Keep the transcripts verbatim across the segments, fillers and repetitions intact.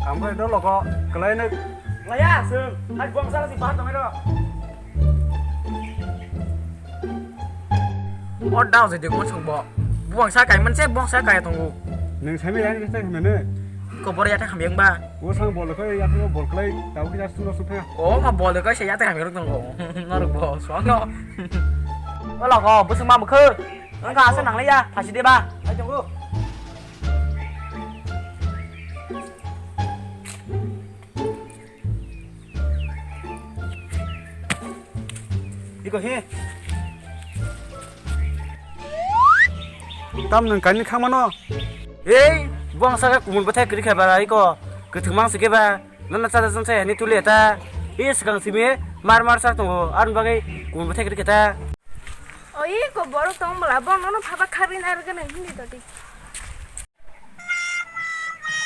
Ang bai do logo, kwlai no. Laya, sung. Hai, buang sala si bahan tongero. O dao je dikmo sungbo. Buang sa kai manse, buang sa kai tongo. Nung sami yang kita kena ne. Ko bor ya ta hamyang ba. Wo sang bol ko ya ko bol kwlai, tau kita suno sung thang. O ma bol ko se ya ta hamyang tongo. Norok bo, suang no. O logo, busung ma bukho. Nang ka asa nang le ya, phasi de ba. Hai tongo. Iko he. Tam nung kani khangmano. Ei, buang saka kumun bathai kiri khe bara iko. Kwthwng mang sikhe ba. Nana chada jang sai hani tuli eta. Ei swkang simi mar mar sak tongo. Aroni bagwi kumun bathai kiri khe ta. Oi, ko borok tong bwla, bo nono phaba khabin ar gwnang hindi toti.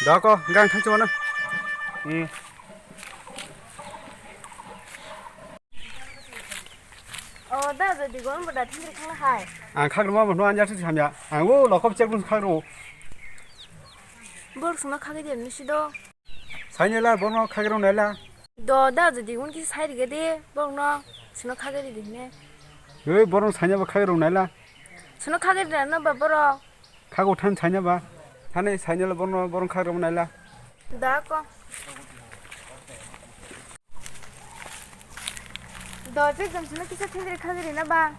Dako, gang thang chwana. Hmm. O, da, jadi gon bwda thindri khang hai. Ang khagruma bo no anja thwi hamya. Ang o lokop chek bun khagru. Borok sungno khagwi de nisi do. Sainela bono khagrung naila. Do da jodi un kisa sai rige de, borokno sino khagwi ridi hine. Oi, borok sainaba khagrung naila. Sino khagwi rida no ba borok. Khago than sainaba. Thani sainela bono borok khagrung naila. Da ko. Do je jom sino kisa thindri khagwi rina ba.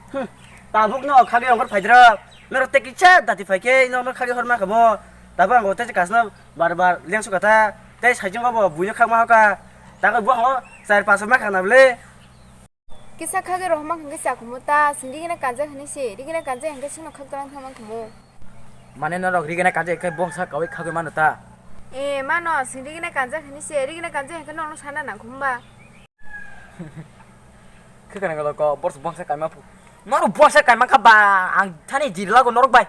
Tabuk no khagwi ongkor phaidra. Norok tei kisa dati phaikhe norok khagwi horma khamo. Tabuk ang tei kasna Bar bar leng suka ta, tei saichung bo buino khakma hoka. Tako bo ho, char paso ma khana bole. Kisa khagwi rohorma hwnkhe cha khumu ta, sing rigina kanjak hwnwi se, rigina kanjak hwnkhe sino khak torang thangma khumu. Mane norok rigina kanjak khe bongsa kawi khagwi mano ta. E, mano, sing rigina kanjak hwnwi se, rigina kanjak hwnkhe norokno sana nang khumu ba. Khe kana galo ko, bors bongsa kaima phu. Norok bongsa kaima kha ba, ang thani jirilago norok bai.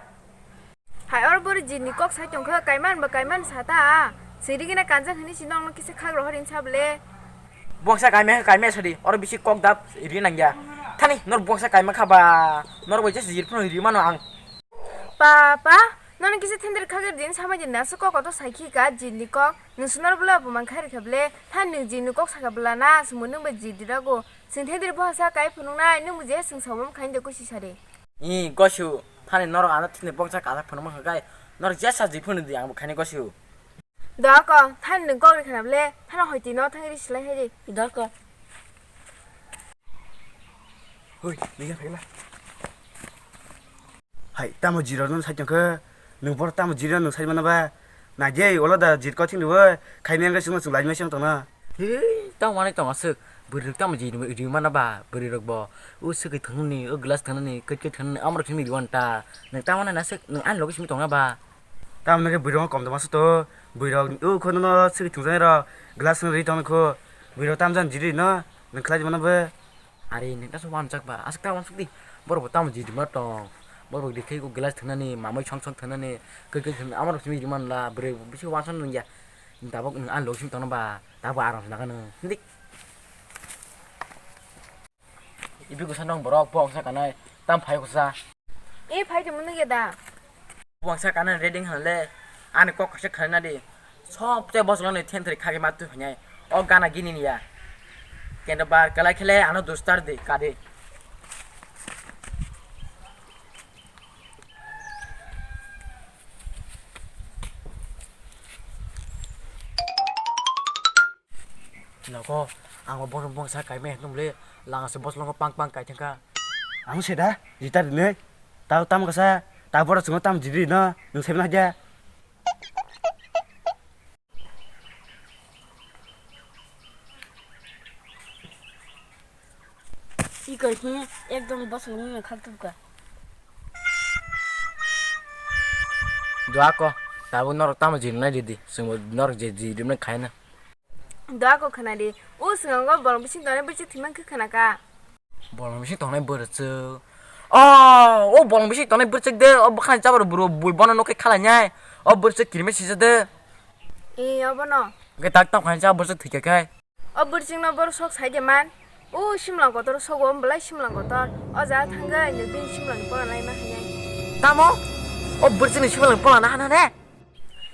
Hai oro bori jini kok sai tongkha, kaiman ba kaiman sa ta. Siri gina kanjak hini si nong kisa khak rohor insa ble. Bongsa kaimya kaimya sadi, oro bisi kok dap iri nangya. Thani nor bongsa kaima kha ba, nor bai jas jir phano iri mano ang. Pa, pa, nong kisa thender khak din sama din nasu kok oto sai khi ka jini kok. Nung sunor bwla bo man khai rikha ble, tha nung ji nung kok saka bwla na, sumui nung bai ji dirago. Sing thai diri boha sa kai phunung nai, nung bo je sung sabo khain de kusi sari. I gosu, thani norok ano thini bongsa kasak phunung ma khakai, norok jesa ji phunu di ang bo khaini gosu. Doko, thani nung kok rikha na ble, thani hoi tino thang ri silai hai di. Doko. Hoi, nung ya phela. Hai, tamo jiro no sai tongkhe, nung bor tamo jiro nung sai mana ba? Na je, olo da jir kothing ribo, khai meng sung sung lai meng sung tongna. Hei, tamo manai tong aswk, bwrwi rok tamo jir ri mana ba, bwrwi rok bo, u swkwi thangni, u glass thangni, kwt kwt thangni, amrok simi riwan ta. Nung tamo na naswk, nung ani logi simi tongna ba? Tamo nake bwrwi rok kom tongma suk to, bwrwi rok u khono no swkwi thangjaknai rok, glass ri tong kho, bwrwi rok tamjani jir ri no, nung khlai mana ba? Ari neng ta uansuk ba, aswk ta uansuk di. Borok bo tamo jidima tong. Borok bo dikhai ko glass thangnani, mamai song song thangnani, khe khe thangnani, amorok simi rima la, bwrwi bo bisi uansuk nung ya. Tabuk nung ani logi simi tongno ba, tabuk aram se nagano. Dik. Ibi kusa nong borok, bo ongsa kanai, tam phai kusa. E phai tongma nung ya da? Wangsa kana reading hanle, ani kok kaisa khalai nadi. Sob te bosong ni thentri khagi matu hwnai. O gana gini niya. Kendo bar kalai khele ano dustar de kade. Nogo, ang bo bosong bongsa kaimai hinwi le, langa se bosongo pang pang kai thangkha. Ang seda, jita rinwi. Tao tamo kasa, tao boro chungo tamo jiri no, nung sai mano haja. Ikor khe ekdom bosong nung khak tubka. Dua ko, tabuk norok tamo jiri nai ridi, chwngbo norok je jiri rimani khaina. Dua ko khna di, o swngo bolong bising tongnai bwrwi thwimang khe khna ka. Bolong bising tongnai bwrwi. Oh, o bolong bising tongnai bwrwi de, o bwkhani chabar bwrwi bui bono nokhe khalai nai. O bwrwi kirime sija de. E, obono. Ge tak tak khan cha bwrwi thwikha khai. O bwrwino boro sok sai de man. O simla kotor sogo, belai simla kotor. O ja thangwi nw bini simlani pola naima hinai. Tamo? O bwrwini simlani pola na hana ne?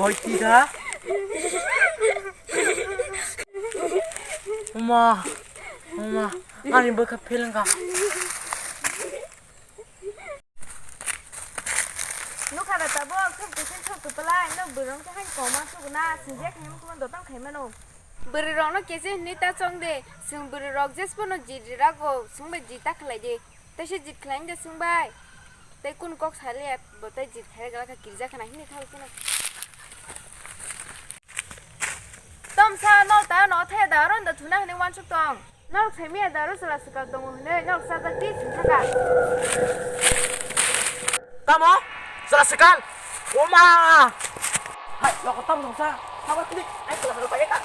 Hoi tida. Uma, uma, ani bwkha phelang ka. Nukha da tabuk, thok twi thok twi pala, ino bwrwng khe hai koma suguna, sinjak hai mukhumo dotang khai mano. Bwrwi rokno keche hinwi ta chong de, chwng bwrwi rok jesphano jit rirago, chwng bai jit ta khlai de. Tei se jit khlai de chwng bai. Tei kun kok saliya, bo tei jit khlai gala kha kirja khana hinwi thal kheno. Tom sa no ta no the da ron da thuna hinwi wansuk tong. Norok sai miya da ro sala swkang tongo hinwi norok sajak di thung thaka. Tamo? Sala swkang? Oma! Hai, loko tam nungsa. Sabar klik. Ai, sala swkang pakai ta.